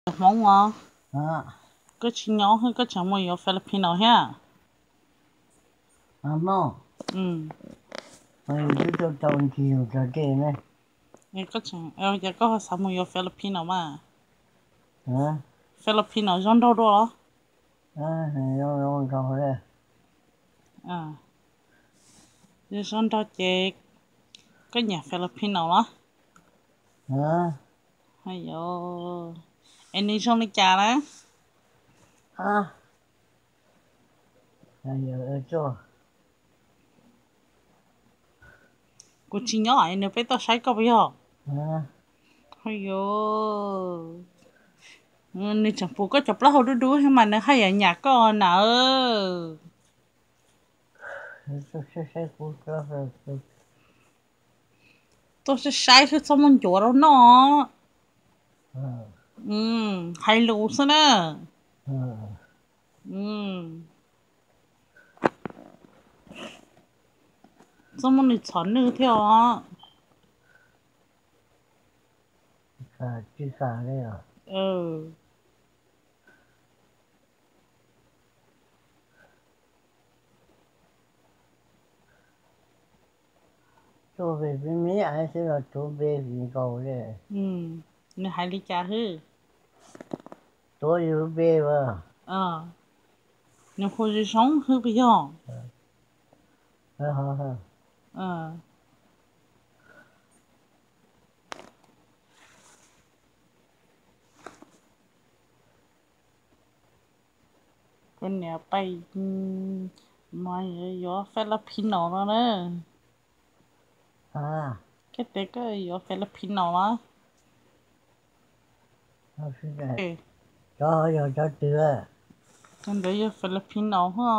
Hmoob os, koj tsis nyob koj tseem mus yuav Filipino thiab? Ces koj ho xav mus yuav Filipino mas? Filipino zoo nraug dua los? Zoo nraug ces koj nyiam Filipino los? Es nws zoo li cas na? Kuv tsis nyob es nws peb tuaj saib koj puas yog? Ho yog, nws tseem pum koj cov plaub hau dub dub thiab mas nws haj yam nyam koj na. Tuaj saib saib xwb txhob muaj ncuav rau noj. Hais lus xwb na. Txhob muab nws txhom nwj thiab os. Tuaj pem peb me me xwb los tuav npe vim nkaus li. Nws hais li cas xwb? Tuav yus lub npe as. Nws hu zoo zoo xwb puas yog? Kuv niam pais mas yuav Filipino no na. Koj tias koj yuav Filipino los? Cov yog cov twg? Cov ntawd yog Filipino ho.